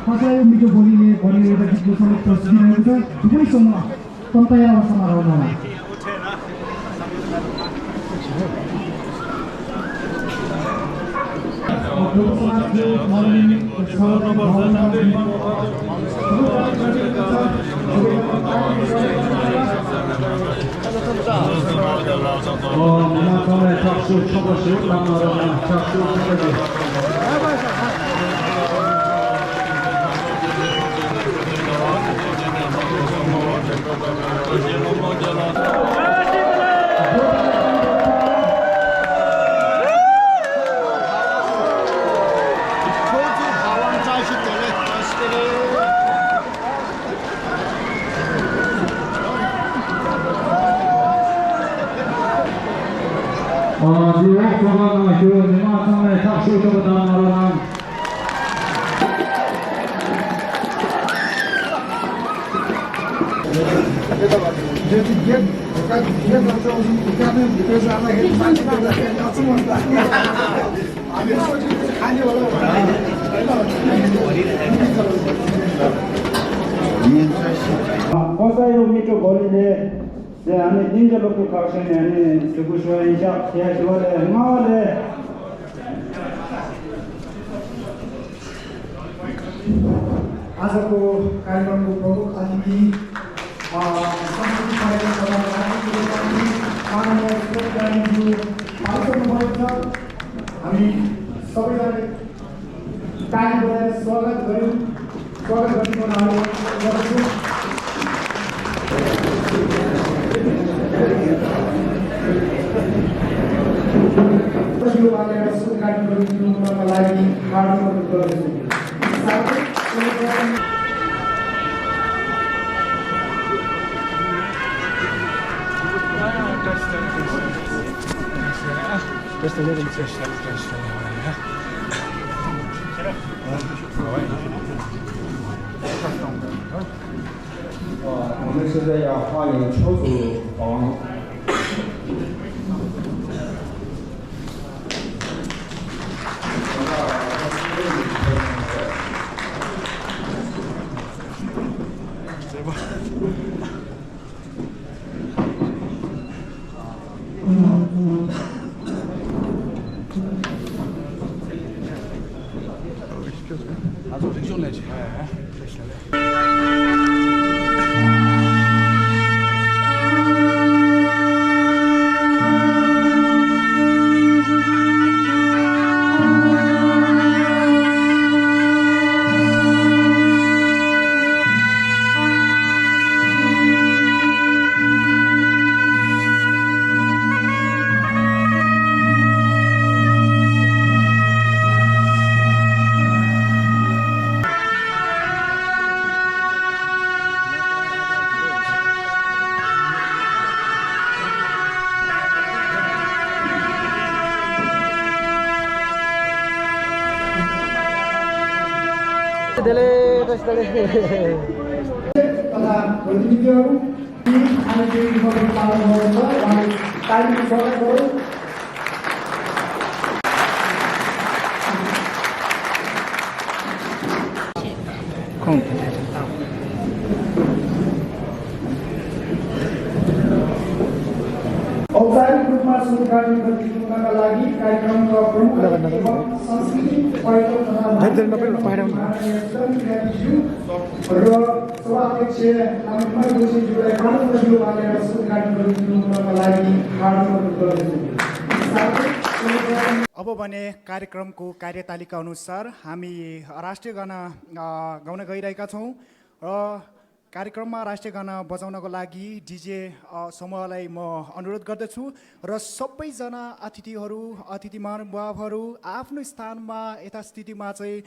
कसैले मिठो बोलीले भनिरहेको गीतको समेत प्रस्तुत छ थुप्रैसँग तन्तया समारोहमा Poza mito boline de ane dinge loku kakshane ane sugushwa inja yashwale ngale आजको कार्यक्रमको प्रमुख अतिथि संस्कृति कार्यक्रम सभापति माननीय स्रोतज्ञज्यू आइसक्नुभएको छ। हामी सबैजनाले ताली बजाएर स्वागत गर्यौँ। स्वागत गर्नको लागि गर्छु। यो बारेमा सुनकारी गरिदिनुको लागि हार्दिक गर्छु।我们现在要欢迎邱组长。तथा प्रतिनिधिहरू स्वागत गरौँ। औपचारिक रूपमा सुरुवाती प्रतिनिधित्वका लागि कार्यक्रमका प्रमुख संस्कृति पर्यटन तथा सभाध्यक्ष हामी जोशीज्यूलाई मानव मानेर उद्घाटन गरिदिनुका लागि हार्दिक गर्दछु। अब भने कार्यक्रमको कार्यतालिका अनुसार हामी राष्ट्रिय गाना गाउन गइरहेका छौँ र कार्यक्रममा राष्ट्रिय गाना बजाउनको लागि डिजे समूहलाई म अनुरोध गर्दछु र सबैजना अतिथि महानुभावहरू आफ्नो स्थानमा यथास्थितिमा चाहिँ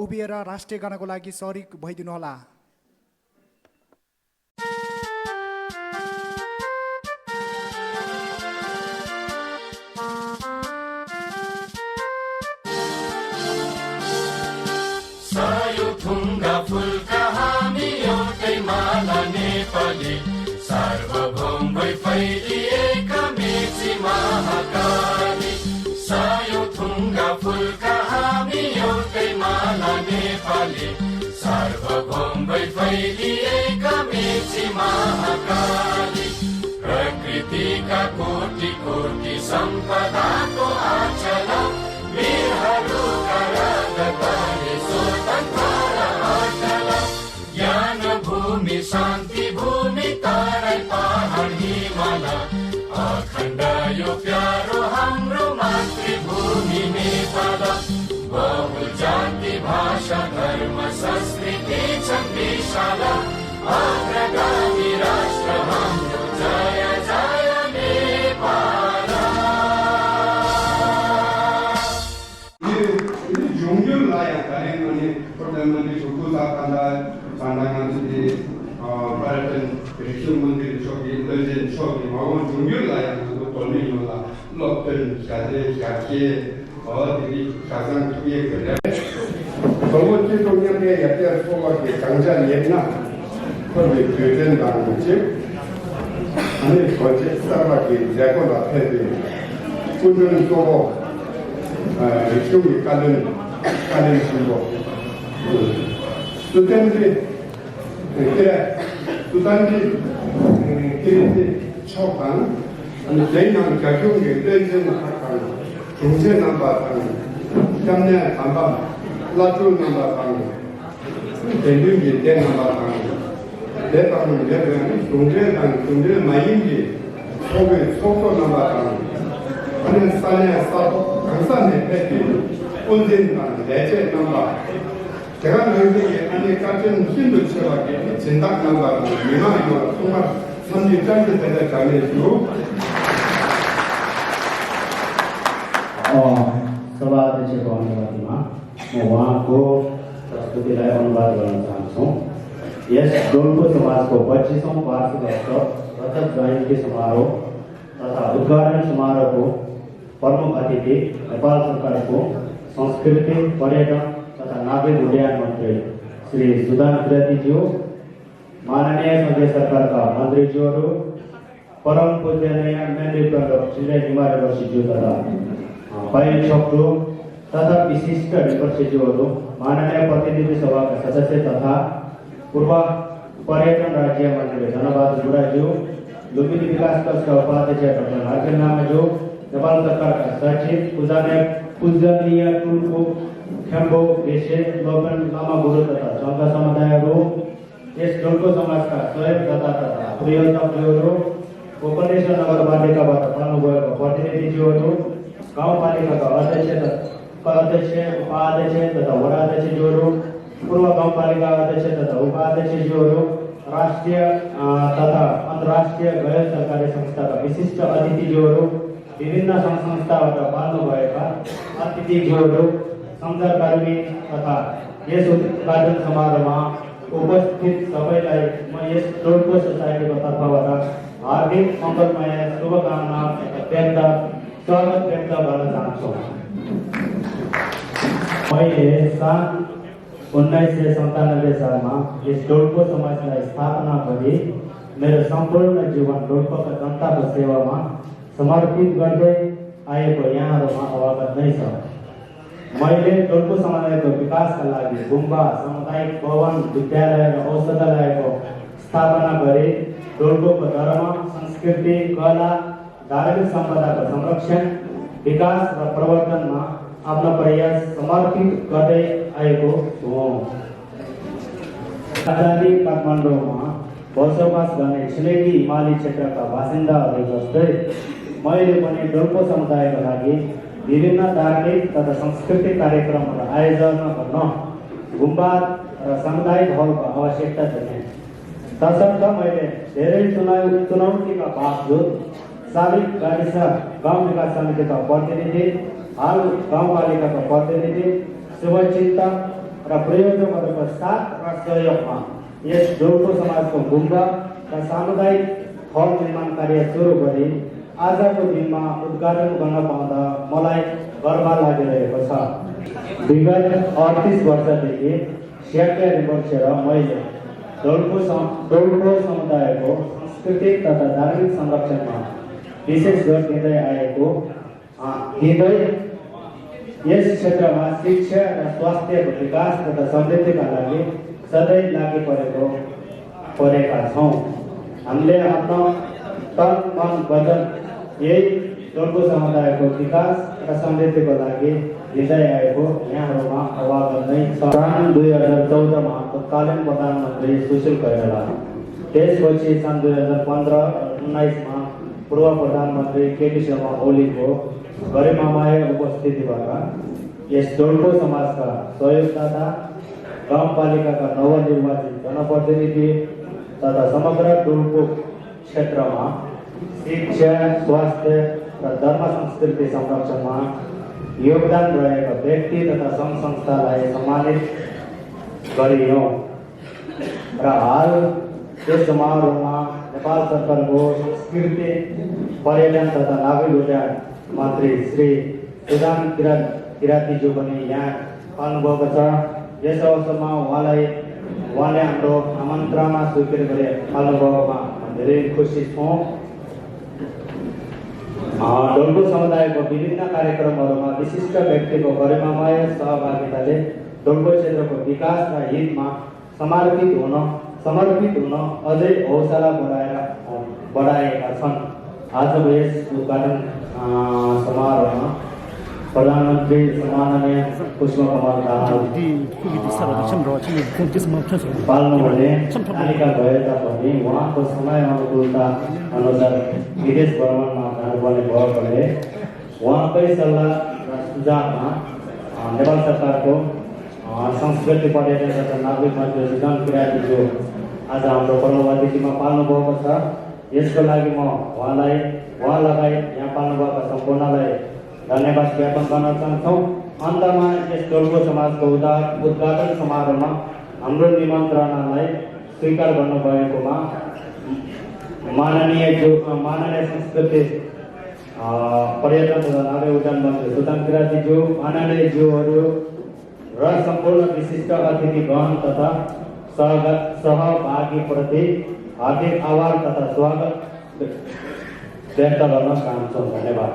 उभिएर राष्ट्रिय गानाको लागि सरिक भइदिनुहोला। सार्वभौम भई फैलिएका मेची महाकाली सायो थुङ्गा फुलका हामी एउटै माला नेपाली सार्वभौम भई फैलिएका मेची महाकाली प्रकृतिका कोटि कोटि सम्पदाको आचला वीरहरूका रगतले स्वतन्त्र अटल ज्ञान भूमि शान्ति भूमि तराई पहाड हिमाल अखण्ड यो प्यारो हाम्रो मातृभूमि नेपाल बहु जाति भाषा धर्म संस्कृति छन् विशाल अग्रगामी राष्ट्र हाम्रो जय जय Nepal. 종교를 나야 다른 거니 그러면 조구사 pandangan di peralatan Kristen shogi legend shogi mau 종교를 나야 그 돈이 몰라 lokten skade skake 어디 가장 크게 그래 정원지 동역에 약간 소막에 강자 옛나 거기 교전당 거지 아니 거기 싸가기 제거 앞에 꾸준히 또 이쪽이 가는 친구 스탠드 그때 수단지 그때 초반 아니 내년 가격이 떼진 학관 중세 남바당 삼년 반반 라주 남바당 대륙이 대 남바당 대당은 내가 중세 마인지 속도 남바당 하는 산에 싸도 강산에 뺏기 온전한 대체 남바 제가 너희들이 안에 같은 힘도 쳐가게 진단 남바당 미망이와 정말 3일까지 되다 잘해주고 सभाध्यक्ष को अनुमतिमा म उहाँको प्रस्तुतिलाई अनुवाद गर्न चाहन्छु। यस डोल्पो समाजको 25औं वार्षिक रजत जयन्ती समारोह तथा उद्घाटन समारोहको प्रमुख अतिथि नेपाल सरकारको संस्कृति पर्यटन तथा नागरिक उड्डयन मन्त्री श्री सुदान त्रिवेदीज्यू, माननीय संघीय सरकारका मन्त्रीज्यूहरू, परम पूजनीय मेन्द्र हिमालयज्यू तथा पायल छोप्रो तथा विशिष्ट विपक्षज्यूहरू, माननीय प्रतिनिधि सभाका सदस्य तथा पूर्व पर्यटन राज्य मन्त्री धनबहादुर बुढाज्यू, लुम्बिनी विकास ट्रस्टका उपाध्यक्ष डाक्टर राजेन लामाज्यू, नेपाल सरकारका सचिव पूजनीय टुल्पो खेम्बो देशे लोपन लामा गुरु तथा जनता समुदायहरू, यस डोल्पो समाजका सहयोगदाता तथा प्रियतमज्यूहरू, उपनिषद नगरपालिकाबाट पाल्नुभएको प्रतिनिधिज्यूहरू, गाउँपालिकाका अध्यक्ष उपाध्यक्ष तथा वडाध्यक्षज्यूहरू, पूर्व गाउँपालिका अध्यक्ष तथा उपाध्यक्षज्यूहरू, राष्ट्रिय तथा अन्तर्राष्ट्रिय गैर सरकारी संस्थाका विशिष्ट अतिथिज्यूहरू, विभिन्न सङ्घ संस्थाबाट पाल्नुभएका अतिथिज्यूहरू, सञ्चारकर्मी तथा यस उद्घाटन समारोहमा उपस्थित सबैलाई म यस डोल्पो सोसाइटीको तर्फबाट हार्दिक मङ्गलमय शुभकामना स्वागत व्यक्त गर्न चाहन्छु। मैले सन् 1997 सालमा यस डोल्पो समाजलाई स्थापना गरी मेरो सम्पूर्ण जीवन डोल्पोका जनताको सेवामा समर्पित गर्दै आएको यहाँहरूमा अवगत नै छ। मैले डोल्पो समुदायको विकासका लागि गुम्बा, सामुदायिक भवन, विद्यालय र औषधालयको स्थापना गरी डोल्पोको धर्म, संस्कृति, कला, धार्मिक सम्पदाको संरक्षण, विकास र प्रवर्धनमा आफ्नो प्रयास समर्पित गर्दै आएको हुँ। राजधानी काठमाडौँमा बसोबास गर्ने छिमेकी हिमाली क्षेत्रका बासिन्दाहरू जस्तै मैले पनि डोल्पो समुदायका लागि विभिन्न धार्मिक तथा सांस्कृतिक कार्यक्रमहरू आयोजना गर्न गुम्बा र सामुदायिक हलको आवश्यकता देखेँ। तसर्थ मैले धेरै चुनौतीका बावजुद साबिक गाविस गाउँ विकास समितिका प्रतिनिधि, हाल गाउँपालिकाका प्रतिनिधि, शुभचिन्तक र प्रयोजकहरूको साथ र सहयोगमा यस डोल्पो समाजको गुम्बा र सामुदायिक हल निर्माण कार्य सुरु गरी आजको दिनमा उद्घाटन गर्न पाउँदा मलाई गर्व लागिरहेको छ। विगत 38 वर्षदेखि स्याक्यारी बसेर मैले डोल्पो समुदायको सांस्कृतिक तथा धार्मिक संरक्षणमा विशेष जोड दिँदै यस क्षेत्रमा शिक्षा र स्वास्थ्यको विकास तथा समृद्धिका लागि सधैँ लागि परेका छौँ। हामीले आफ्नो तन मन वचन यही डोल्पो समुदायको विकास र समृद्धिको लागि दिँदै आएको यहाँहरूमा अवगत नै छ। सन् 2014मा तत्कालीन प्रधानमन्त्री सुशील कोइराला, त्यसपछि सन् 2015-19मा पूर्व प्रधानमन्त्री केपी शर्मा ओलीको गरिमामय उपस्थितिबाट यस डोल्पो समाजका सहयोगदाता, गाउँपालिकाका नवनिर्वाचित जनप्रतिनिधि तथा समग्र डोल्पो क्षेत्रमा शिक्षा, स्वास्थ्य र धर्म संस्कृति संरक्षणमा योगदान रहेका व्यक्ति तथा सङ्घ संस्थालाई सम्मानित गरियो र हाल यस समारोहमा नेपाल सरकारको संस्कृति, पर्यटन तथा नागरिक उड्डयन मन्त्री श्री सुदान किरातीज्यू पनि यहाँ आउनुभएको छ। यस अवसरमा उहाँले हाम्रो आमन्त्रणा स्वीकार गरे आउनुभएकोमा धेरै खुसी छौँ। डोल्पो समुदायको विभिन्न कार्यक्रमहरूमा विशिष्ट व्यक्तिको गरिमामय सहभागिताले डोल्पो क्षेत्रको विकास र हितमा समर्पित हुन अझै हौसला बढाएका छन्। आजको यस उद्घाटन समारोहमा प्रधानमन्त्री माननीय पुष्पकमल दाहाल पाल्नुभने तालिका भए तापनि उहाँको समय अनुकूलता अनुसार विदेश भ्रमणमा जानुपर्ने भएकोले उहाँकै सल्लाह र सुझावमा नेपाल सरकारको संस्कृति, पर्यटन तथा नागरिक मन्त्री सुदान किरातीज्यू आज हाम्रो प्रमुख अतिथिमा पाल्नु भएको छ। यसको लागि म उहाँ लगायत यहाँ पाल्नुभएका सम्पूर्णलाई धन्यवाद ज्ञापन गर्न चाहन्छौँ। अन्तमा यस डोल्पो समाजको उद्घाटन समारोहमा हाम्रो निमन्त्रणालाई स्वीकार गर्नुभएकोमा माननीय संस्कृति, पर्यटन तथा नागरिक उड्डयन मन्त्री सुदान किरातीज्यू, माननीय ज्यूहरू र सम्पूर्ण विशिष्ट अतिथिगण तथा सहभागीप्रति हार्दिक आभार तथा स्वागत व्यक्त गर्न चाहन्छौँ। धन्यवाद।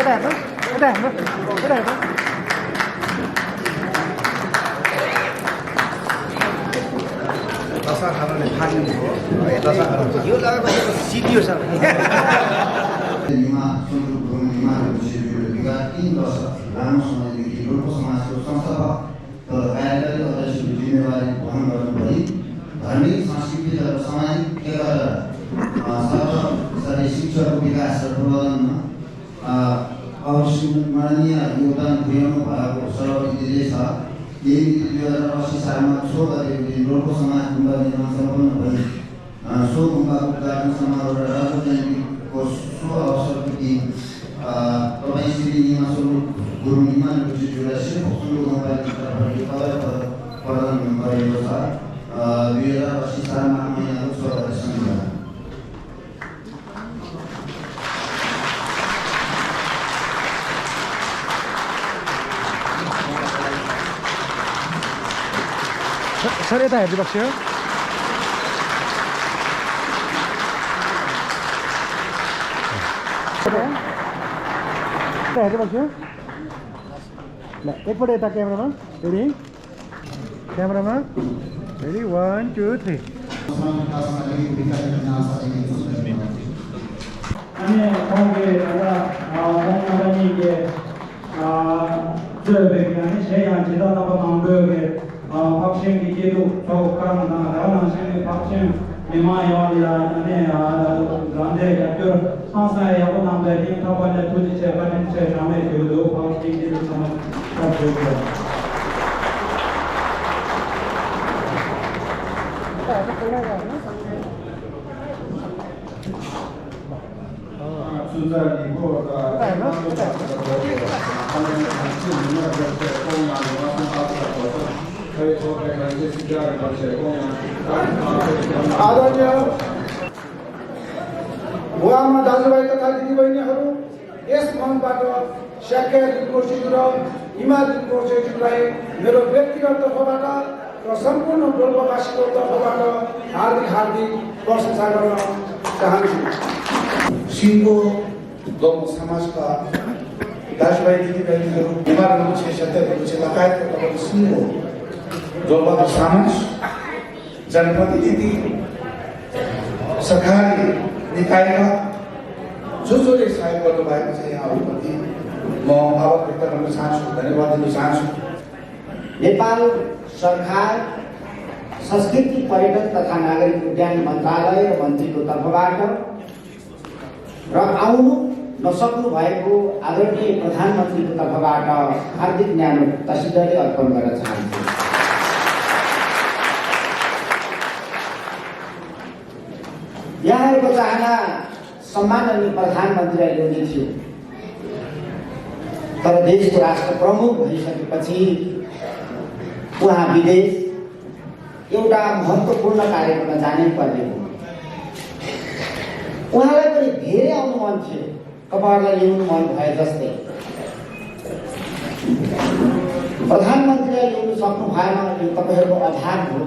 यता हेर्नु यता हेर्नु दशा खानाले थाल्नुभयो दशा खाना यो लगाएको सिटियो सर निमा सुन्दर गुरुङ निमाहरूको विगत 3 दशक लामो समयदेखि लोक समाजको संस्थापक तथा कार्यकारी अध्यक्षको जिम्मेवारी वहन गर्नुभई धार्मिक सांस्कृतिक र सामाजिक क्षेत्रका शिक्षाको विकास र प्रवर्धनमा अविस्मरणीय योगदान पुर्याउनु भएको सर्वविदितले छ। यही 2080 सालमा 6 गतेको दिन लोक समाज गुम्बा निर्माण सम्पन्न भई सो गुम्बाको उद्घाटन समारोह र रजत जयन्तीको शुभ अवसरको दिन तपाईँ श्री निमा स्वरूप गुरुङ निमाज्यूलाई सिर्फ सुन्दर गुम्बाको तर्फबाट प्रदान गरेको छ। 2080 सालमा महिनाको 6 गते शनिबार सर यता हेर्नुपर्छ हेर्नुपर्छ ल एकपल्ट यता क्यामेरामा रेडी क्यामेरामा रेडी 1 2 3 अनि गाउँले एउटा गाउँमा के वैज्ञानिक है यहाँ जिला नवा मांगे पक्षियों की ये तो काम ना है ना से पक्षियों निमाय वाला ने गांधे का जो सांसा है वो नाम है इन का वाला तुझ से बने से शामिल जो दो पक्षियों की जो समझ सब हो गया आदरणीय बुवामा दाजुभाइ तथा दिदीबहिनीहरू यस मञ्चबाट शाक्य रिपोर्टज्यू र हिमाल रिपोर्टज्यूलाई मेरो व्यक्तिगत तर्फबाट र सम्पूर्ण डोल्पावासीको तर्फबाट हार्दिक प्रशंसा गर्न चाहन्छु। सिङ्गो गाउँ समाजका दाजुभाइ दिदीबहिनीहरू हिमाल क्षेत्र लगायतका तपाईँ सिङ्गो डोल्पाको समाज जनप्रतिनिधि सरकारी निकायका जसले सहयोग गर्नुभएको छ यहाँहरूप्रति म आभार व्यक्त गर्न चाहन्छु, धन्यवाद दिन चाहन्छु। नेपाल सरकार संस्कृति पर्यटन तथा नागरिक उड्डयन मन्त्रालय र मन्त्रीको तर्फबाट र आउनु नसक्नु भएको आदरणीय प्रधानमन्त्रीको तर्फबाट हार्दिक न्यानो तस्बिरले अर्पण गर्न चाहन्छु। यहाँहरूको चाहना सम्माननीय प्रधानमन्त्रीलाई ल्याउने थियो, तर देशको राष्ट्र प्रमुख भइसकेपछि उहाँ विदेश एउटा महत्त्वपूर्ण कार्यक्रममा जानै पर्ने हो। उहाँलाई पनि धेरै आउनु मन थियो, तपाईँहरूलाई ल्याउनु मन भए जस्तै प्रधानमन्त्रीलाई ल्याउनु सक्नु भएन, यो तपाईँहरूको अभाव हो।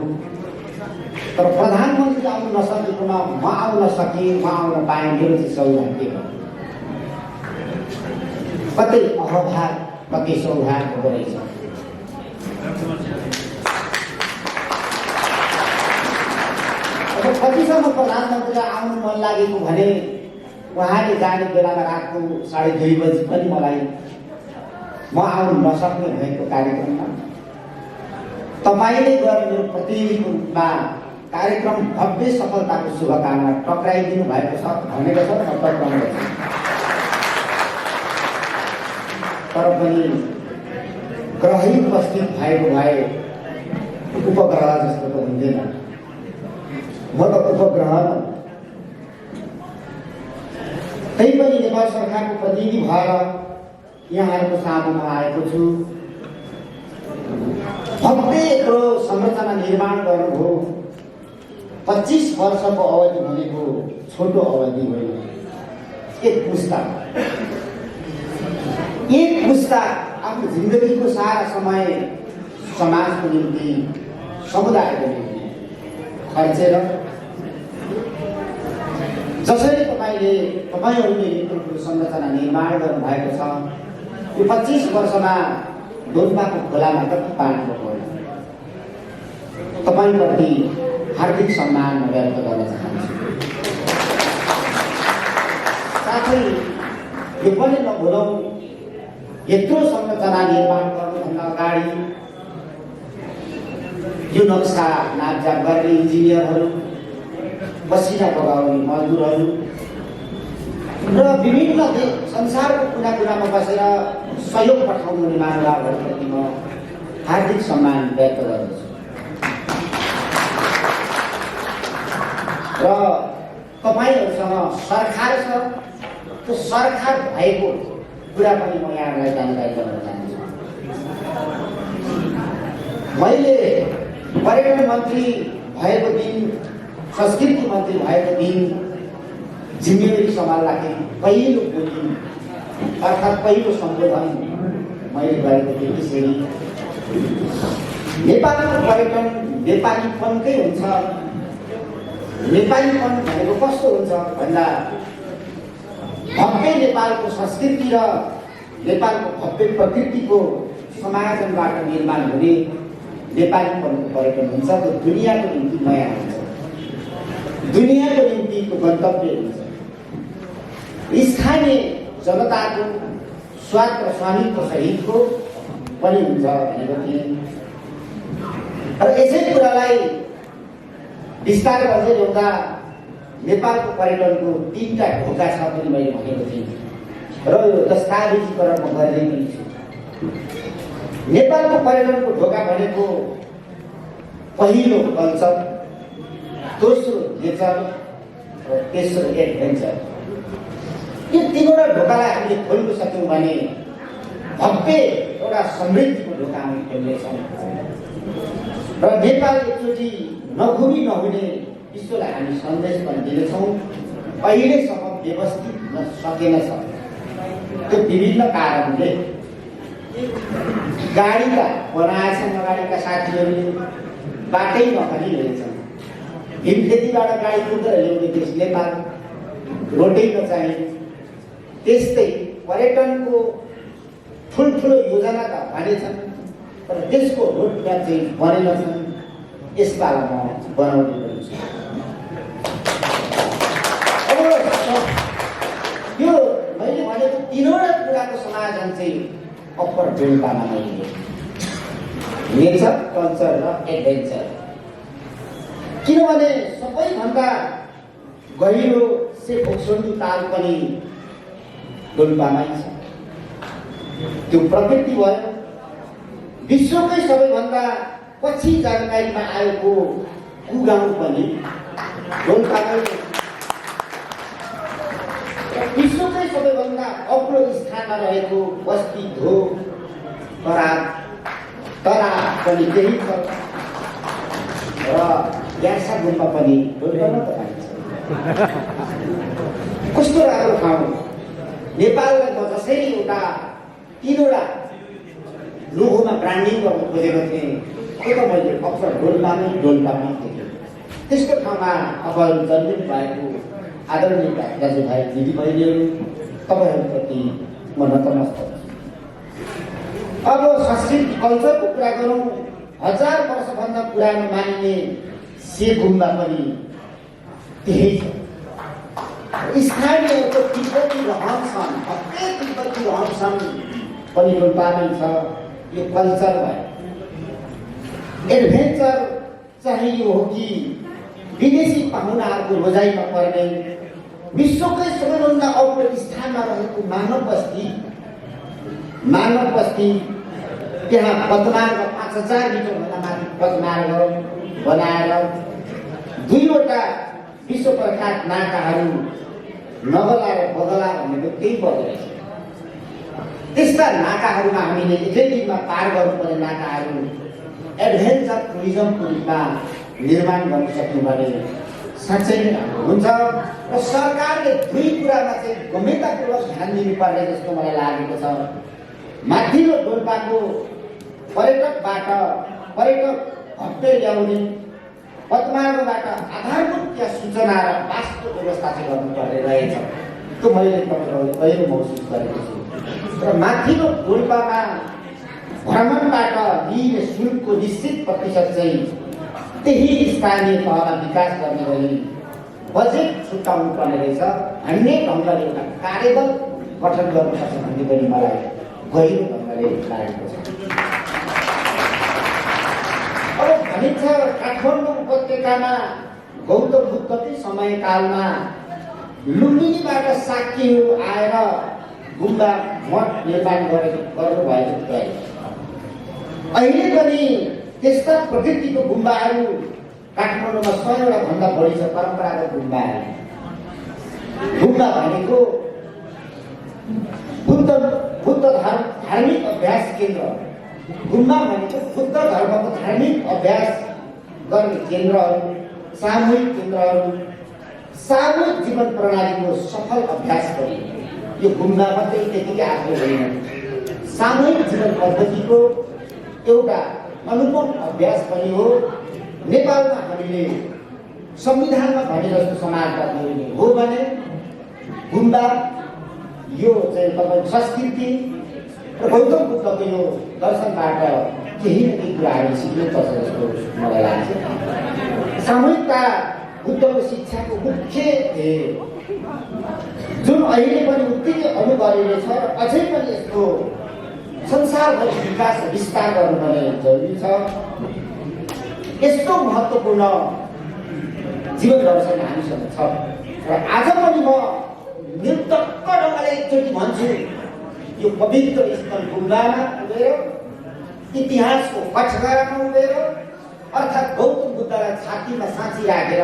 तर प्रधानमन्त्री आउनु नसकेकोमा म आउन सकेँ, म आउन पाएँ, मेरो चाहिँ सौभाग्य हो। कतै अहभाग कतै सौभाग्य हुँदो रहेछ। कतिसम्म प्रधानमन्त्रीलाई आउनु मन लागेको भने उहाँले जाने बेलामा रातको 2:30 बजी पनि मलाई म आउनु नसक्ने भएको कार्यक्रममा तपाईँले गएर मेरो प्रतिनिधिको रूपमा कार्यक्रम भव्य सफलताको शुभकामना टक्राइदिनु भएको छ भनेको छ, म टक्राउँदै छु। तर पनि ग्रही उपस्थित भएको भए उपग्रह जस्तो त हुँदैन, म त उपग्रह त्यही पनि नेपाल सरकारको प्रतिनिधि भएर यहाँहरूको सामुमा आएको छु। भव्य यत्रो संरचना निर्माण गर्नुभयो, 25 वर्षको अवधि भनेको छोटो अवधि होइन। एक पुस्ता आफ्नो जिन्दगीको सारा समय समाजको निम्ति, समुदायको निम्ति खर्चेर जसरी तपाईँहरूले यो ठुलो संरचना निर्माण गर्नुभएको छ, यो 25 वर्षमा डोल्पाको खोलामा कति पानी गयो, तपाईँप्रति हार्दिक सम्मान व्यक्त गर्न चाहन्छु। साथै यो पनि नभुलौँ, यत्रो संरचना निर्माण गर्नुभन्दा अगाडि यो नक्सा नापजाप गर्ने इन्जिनियरहरू, पसिना बगाउने मजदुरहरू र विभिन्न संसारको कुना कुनामा बसेर सहयोग पठाउने महानुभावहरूप्रति म हार्दिक सम्मान व्यक्त गर्दछु। र तपाईँहरूसँग सरकार छ, त्यो सरकार भएको कुरा पनि म यहाँलाई जानकारी गराउन चाहन्छु। मैले पर्यटन मन्त्री भएको दिन, संस्कृति मन्त्री भएको दिन जिम्मेवारी सम्हाल्दाखेरि पहिलो बोली अर्थात् पहिलो सम्बोधन मैले गरेको थिएँ त्यसरी, नेपालको पर्यटन नेपालीपनकै हुन्छ। नेपालीपन भनेको कस्तो हुन्छ भन्दा भव्य नेपालको संस्कृति र नेपालको भव्य प्रकृतिको समायोजनबाट निर्माण हुने नेपालीपनको पर्यटन हुन्छ। त्यो दुनियाँको निम्ति नयाँ हुन्छ, दुनियाँको निम्तिको गन्तव्य हुन्छ, स्थानीय जनताको स्वाद र स्वामित्व सहितको पनि हुन्छ भनेको थिएँ। र यसै कुरालाई विस्तार गर्दै ल्याउँदा नेपालको पर्यटनको 3टा ढोका छ पनि मैले भनेको थिएँ र यो दस्तावेजीकरण म गर्दै पनि छु। नेपालको पर्यटनको ढोका भनेको पहिलो कल्चर, दोस्रो नेचर र तेस्रो एडभेन्चर। यो 3वटा ढोकालाई हामीले खोल्न सक्यौँ भने भव्य एउटा समृद्धिको ढोका हामी खोल्नेछौँ र नेपाल एकचोटि नघुमी नहुने विश्वलाई हामी सन्देश पनि दिनेछौँ। अहिलेसम्म व्यवस्थित हुन सकेन छ, त्यो विभिन्न कारणले। गाडीका बनाएछन् अगाडिका साथीहरूले, बाटै नखनी रहेछन्, हिमखेतीबाट गाडी कुदेर ल्याउने देश नेपाल, रोडै नचाहिने। त्यस्तै पर्यटनको ठुल्ठुलो योजना त भनेछन् तर त्यसको रोडम्याप चाहिँ बनेनछन्। यसपालि म बनाउने पनि छु। अब यो मैले भनेको 3वटा कुराको समाधान चाहिँ अप्पर डोल्पामा मैले नेचर, कल्चर र एडभेन्चर। किनभने सबैभन्दा गहिरो सेफोक्सोन्डी ताल पनि डोल्पामै छ। त्यो प्रकृति भयो। विश्वकै सबैभन्दा पछि जानकारीमा आएको कुगाउँ पनि डोल्पामै, विश्वकै सबैभन्दा अग्लो स्थानमा रहेको बस्ती धो तराप पनि त्यही छ र यासा गुम्बा पनि डोल्पामा त पाइन्छ। कस्तो राम्रो ठाउँ! नेपाललाई म जसरी एउटा 3वटा लोगोमा ब्रान्डिङ गर्न खोजेको थिएँ, त्यो त मैले अक्सर डोल्पामै देखेँ। त्यस्तो ठाउँमा अब जन्मिनु भएको आदरणीय दाजुभाइ दिदीबहिनीहरू, तपाईँहरूप्रति म नतमस्तक छु। अब संस्कृति कल्चरको कुरा गरौँ। 1000 वर्षभन्दा पुरानो मानिने से गुम्बा पनि त्यही छ। स्थानीयको तिब्बती रहनसहन, भव्य तिब्बती रहनसहन पनि डोल्पामै छ। यो कल्चर भयो। एडभेन्चर चाहिँ यो हो कि विदेशी पाहुनाहरूको रोजाइमा पर्ने विश्वकै सबैभन्दा अग्लो स्थानमा रहेको मानव बस्ती त्यहाँ पदमार्ग 5000 मिटरभन्दा माथि पदमार्ग बनाएर 2वटा विश्व प्रख्यात नाकाहरू नगला र बगला भनेको त्यही पर्दो रहेछ। त्यस्ता नाकाहरूमा हामीले एकै दिनमा पार गर्नुपर्ने नाकाहरू एडभेन्चर टुरिज्मको रूपमा निर्माण गर्न सक्यौँ भने साँच्चै नै राम्रो हुन्छ। र सरकारले 2 कुरामा चाहिँ गम्भीरतापूर्वक ध्यान दिनुपर्ने जस्तो मलाई लागेको छ। माथिल्लो डोल्पाको पर्यटक भव्य ल्याउने, पदमार्गबाट आधारभूत त्यहाँ सूचना र वास्तव व्यवस्था चाहिँ गर्नुपर्ने रहेछ। त्यो मैले तपाईँहरूले कहिले महसुस गरेको छु। र माथिल्लो डोल्पामा भ्रमणबाट लिइने शुल्कको निश्चित प्रतिशत चाहिँ त्यही स्थानीय तहमा विकास गर्ने गरी बजेट छुट्याउनु पर्ने रहेछ भन्ने ढङ्गले एउटा कार्यदल गठन गर्नुपर्छ भन्ने पनि मलाई गहिरो ढङ्गले लागेको छ। अब भनिन्छ काठमाडौँ उपत्यकामा गौतम बुद्धकै समयकालमा लुम्बिनीबाट शाक्यहरू आएर गुम्बा मठ निर्माण गर्नुभएको थियो। अहिले पनि त्यस्ता प्रकृतिको गुम्बाहरू काठमाडौँमा 100 भन्दा बढी छ परम्परागत गुम्बाहरू। गुम्बा भनेको बुद्ध धार्मिक अभ्यास केन्द्र। गुम्बा भनेको बुद्ध धर्मको धार्मिक अभ्यास गर्ने केन्द्रहरू, सामूहिक केन्द्रहरू, सामूहिक जीवन प्रणालीको सफल अभ्यास गरी यो गुम्बा मात्रै त्यतिकै आफ्नो होइन, सामूहिक जीवन पद्धतिको एउटा अनुपम अभ्यास पनि हो। नेपालमा हामीले संविधानमा भने जस्तो समाजवाद गरिने हो भने गुम्बा यो चाहिँ तपाईँको संस्कृति र गौतम बुद्धको यो दर्शनबाट केही न केही कुराहरू सिक्नुपर्छ जस्तो मलाई लाग्छ। सामूहिकता बुद्धको शिक्षाको मुख्य जुन अहिले पनि उत्तिकै अनुकरणीय छ र अझै पनि यसको संसारभरि विकास र विस्तार गर्नुपर्ने जरुरी छ। यस्तो महत्त्वपूर्ण जीवन दर्शन हामीसँग छ र आज पनि म निर्धक्क ढङ्गले एकचोटि भन्छु, यो पवित्र स्थल गुम्बामा उभिएर इतिहासको कठघरामा उभिएर अर्थात् गौतम बुद्धलाई छातीमा साँची राखेर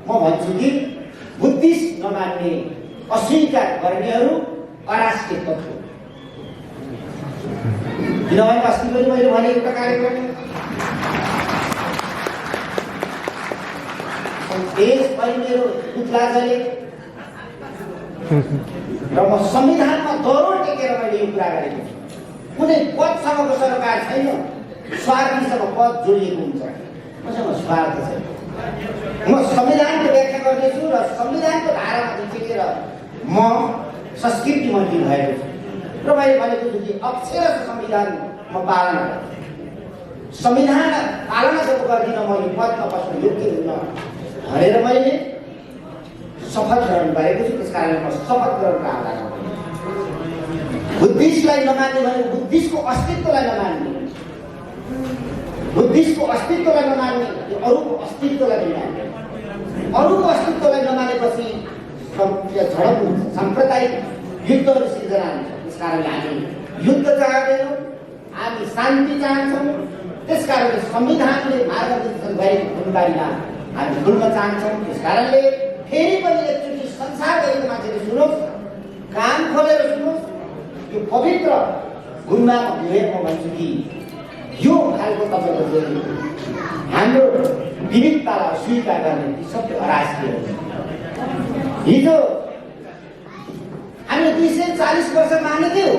म भन्छु कि बुद्धिस्ट नमान्ने अस्वीकार गर्नेहरू अराष्ट्रिय तत्त्व। किनभने अस्ति पनि मैले भने एउटा कार्यक्रम देशभरि मेरो पुतला जले र म संविधानमा दरोड टेकेर मैले यो कुरा गरेको छु। कुनै पदसँगको सरकार छैन, स्वार्थीसँग पद जोडिएको हुन्छ। मसँग स्वार्थ छैन। म संविधानको व्याख्या गर्दैछु र संविधानको धारामा टेकेर म संस्कृति मन्त्री भएको छु र मैले भनेको छु कि अक्षरशः संविधान म पालना गर्छु। संविधान पालना जब गर्दिनँ म यो पदमा बस्न योग्य हुन्न भनेर मैले शपथ ग्रहण गरेको छु। त्यस कारण म शपथ ग्रहणको आधारमा बुद्धिस्टलाई नमान्ने भने बुद्धिस्टको अस्तित्वलाई नमान्ने, बुद्धिस्टको अस्तित्वलाई नमान्ने, यो अरूको अस्तित्वलाई नमान्ने, अरूको अस्तित्वलाई नमानेपछि झडप हुन्छ, साम्प्रदायिक युद्धहरू सिर्जना हुन्छ। त्यस कारणले हामी युद्ध चाहँदैनौँ, हामी शान्ति चाहन्छौँ। त्यस कारणले संविधानले मार्गदर्शन गरेको गुणबारीमा हामी डुल्न चाहन्छौँ। त्यस कारणले फेरि पनि एकचोटि संसारभरिको मान्छेले सुनोस्, कान खोलेर सुनोस्, यो पवित्र गुम्बामा गएर म भन्छु कि यो खालको तपाईँको चाहिँ हाम्रो विविधतालाई स्वीकार गर्ने ती सबै अराष्ट्रिय हो। हिजो हामीले 240 वर्ष मानेकै हो,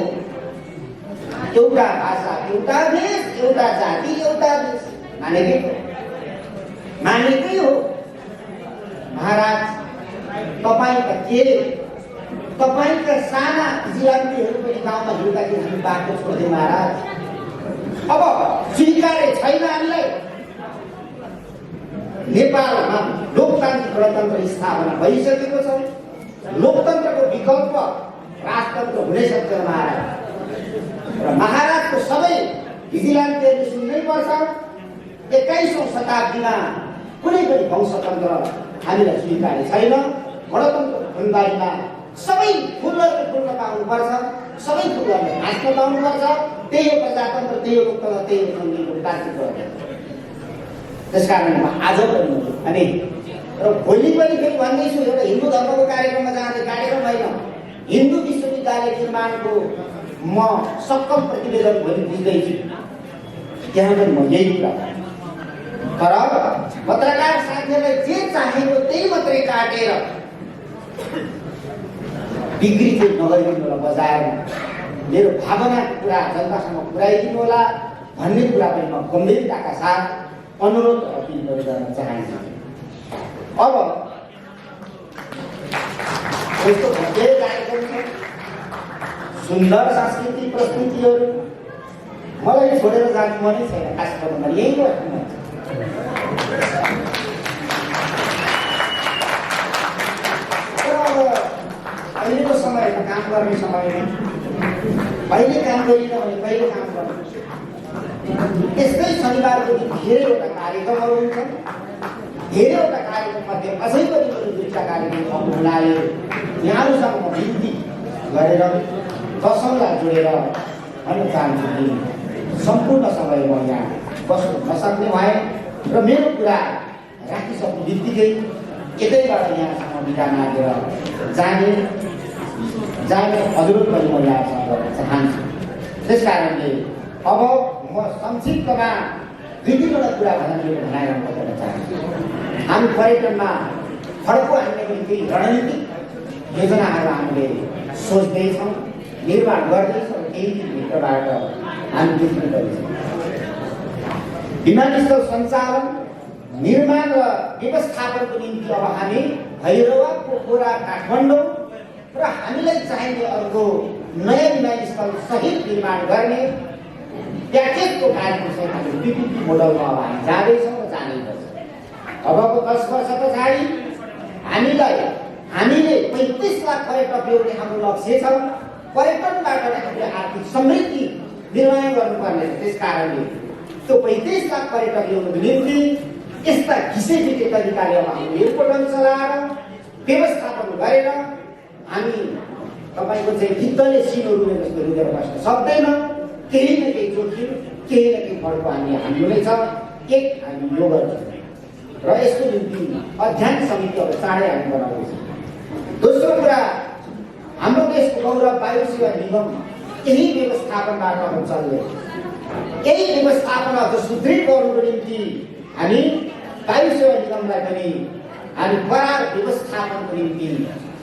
एउटा भाषा, एउटा देश, एउटा जाति, एउटा देश मानेकै हो। महाराज तपाईँका के तपाईँका साना जिलापीहरू पनि गाउँमा हिँड्दाखेरि हामी बाटो छोड्थ्यौँ महाराज। अब स्वीकार्य छैन हामीलाई। नेपालमा लोकतान्त्रिक गणतन्त्र स्थापना भइसकेको छ। लोकतन्त्रको विकल्प राजतन्त्र हुनै सक्दैन महाराज। र महाराजको सबै भिजिलान्टीहरूले सुन्नै पर्छ। 21औं शताब्दीमा कुनै पनि वंशतन्त्र हामीलाई स्वीकार्य छैन। गणतन्त्र फुलबारीमा सबै फुलहरूले फुल्न पाउनुपर्छ, सबै फुलहरूले हाँस्न पाउनुपर्छ। त्यही हो प्रजातन्त्र, त्यही हो लोकतन्त्र, त्यही हो तान्त्रिक गणतन्त्र। त्यस कारण आज पनि अनि र भोलि पनि फेरि भन्दैछु, एउटा हिन्दू धर्मको कार्यक्रममा जाँदै, कार्यक्रम होइन, हिन्दू विश्वविद्यालय निर्माणको म सक्कम प्रतिवेदन भोलि बुझ्दैछु। त्यहाँ पनि म यही कुरा तर पत्रकार साथीहरूलाई जे चाहेको त्यही मात्रै काटेर बिक्री चाहिँ नगरिदिनु होला। बजारमा मेरो भावनाको कुरा जनतासँग पुर्याइदिनु होला भन्ने कुरा पनि म गम्भीरताका साथ अनुरोध अपिल गर्न चाहन्छु। अब यस्तो भव्य कार्यक्रम छ, सुन्दर सांस्कृतिक प्रस्तुतिहरू, मलाई छोडेर जानु मनै छैन। खास भन्दा यही बस्नु मन छ। तर अब अहिलेको समयमा काम गर्ने समयमा अहिले काम गरिन भने कहिले काम गर्नु? यस्तै शनिबारको दिन धेरैवटा कार्यक्रमहरू हुन्छन्। धेरैवटा कार्यक्रममध्ये अझै पनि मैले 2टा कार्यक्रम थप्नु हुनाले यहाँहरूसँग म विन्ती गरेर दशौँलाई जोडेर भन्न चाहन्छु कि सम्पूर्ण समय म यहाँ बस्नु नसक्ने भए र मेरो कुरा राखिसक्नु बित्तिकै यतैबाट यहाँसँग बिदा मागेर जाने अनुरोध पनि म यहाँसँग गर्न चाहन्छु। त्यस कारणले अब म संक्षिप्तमा 2-3वटा कुरा भनेर मेरो भनाइरहन गर्न चाहन्छु। हामी पर्यटनमा फड्को हान्ने निम्ति रणनीतिक योजनाहरू हामीले सोच्दैछौँ, निर्माण गर्दैछौँ। केही दिनभित्रबाट हामी बुझ्ने गर्छौँ। विमानस्थल सञ्चालन, निर्माण र व्यवस्थापनको निम्ति अब हामी भैरवा, पोखरा, काठमाडौँ र हामीलाई चाहिने अर्को नयाँ विमानस्थल सहित निर्माण गर्ने प्याकेजको कार्यक्रमसँग हामी PPP मोडलमा अब हामी जाँदैछौँ र जाने गर्छौँ। अबको 10 वर्ष पछाडि हामीले 35 लाख पर्यटक ल्याउने हाम्रो लक्ष्य छ। पर्यटनबाट हामीले आर्थिक समृद्धि निर्माण गर्नुपर्ने छ। त्यस कारणले त्यो 35 लाख पर्यटक ल्याउनको निम्ति यस्ता घिसेपिटे तरिकाले अब हामीले एयरपोर्टहरू चलाएर व्यवस्थापन गरेर हामी तपाईँको चाहिँ भित्तले सिनहरू जस्तो रुँदेर बस्न सक्दैन। केही न केही जोखिम, केही न केही फड्को हाम्रो नै छ। एक हामी यो गर्छौँ र यसको निम्ति अध्ययन समिति अब चाँडै हामी बनाउँदैछौँ। दोस्रो कुरा, हाम्रो देशको गौरव वायु सेवा निगम यही व्यवस्थापनबाट अब चल्दै, यही व्यवस्थापन अझ सुदृढ गर्नुको निम्ति हामी वायु सेवा निगमलाई पनि हामी करार व्यवस्थापनको निम्ति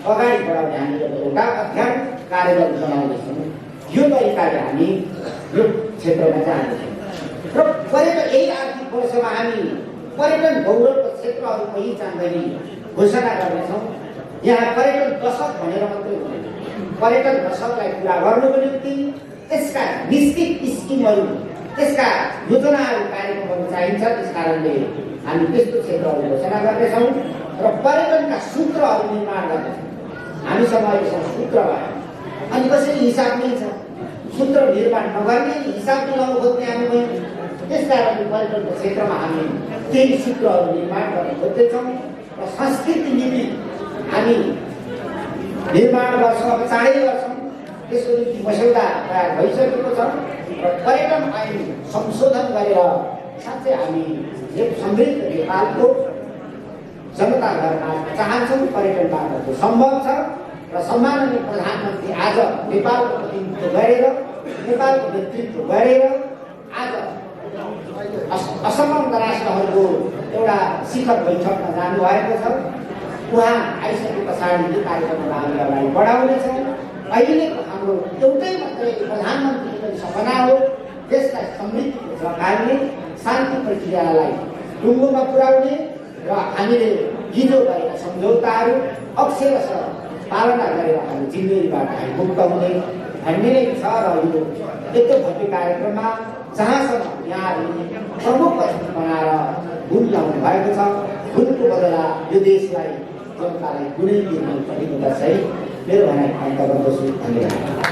अगाडि बढाउने हामीले एउटा अध्ययन कार्यबल बनाउँदैछौँ। यो तरिकाले हामी यो क्षेत्रमा जाँदैछौँ र पर्यटन यही आर्थिक वर्षमा हामी पर्यटन गौरवको क्षेत्रहरू पहिचान गरी घोषणा गर्नेछौँ। यहाँ पर्यटन दशक भनेर मात्रै हुँदैन, पर्यटन दशकलाई पुरा गर्नुको निम्ति त्यसका निश्चित स्किमहरू, त्यसका योजनाहरू, कार्यक्रमहरू चाहिन्छ। त्यस कारणले हामी त्यस्तो क्षेत्रहरू घोषणा गर्नेछौँ र पर्यटनका सूत्रहरू निर्माण गर्नेछौँ। हामीसँग अहिलेसम्म सूत्र भयो, अनि कसैले हिसाब नै छ, सूत्र निर्माण नगर्ने, हिसाब मिलाउनु खोज्ने हामी भयौँ। त्यस कारणले पर्यटनको क्षेत्रमा हामी केही सूत्रहरू निर्माण गर्न खोज्दैछौँ र संस्कृति नीति हामी निर्माण गर्छौँ, अब चाँडै गर्छौँ। त्यसको निम्ति मस्यौदा तयार भइसकेको छ र पर्यटन ऐन संशोधन गरेर साँच्चै हामी एक समृद्ध नेपालको जनता गर्न चाहन्छौँ। पर्यटनबाट त्यो सम्भव छ र सम्माननीय प्रधानमन्त्री आज नेपालको प्रतिनिधित्व गरेर, नेपालको नेतृत्व गरेर आज असम राष्ट्रहरूको एउटा शिखर बैठकमा जानुभएको छ। उहाँ आइसके पछाडि यो कार्यक्रमलाई हामी अगाडि बढाउनेछौँ। अहिलेको हाम्रो एउटै मात्रै प्रधानमन्त्रीको पनि सपना हो देशलाई समृद्धिको झल्काउने, शान्ति प्रक्रियालाई टुङ्गोमा पुर्याउने र हामीले हिजो गरेका सम्झौताहरू अक्षरशः पालना गरेर हामी जिन्दगीबाट हामी मुक्त हुने भन्ने नै छ। र यो यत्रो भव्य कार्यक्रममा जहाँसम्म यहाँहरूले प्रमुख अतिथि बनाएर भुल ल्याउनु भएको छ, भुलको बदला यो देशलाई, जनतालाई कुनै दिन पनि हुँदा चाहिँ मेरो भनाइ अन्त गर्दछु। धन्यवाद।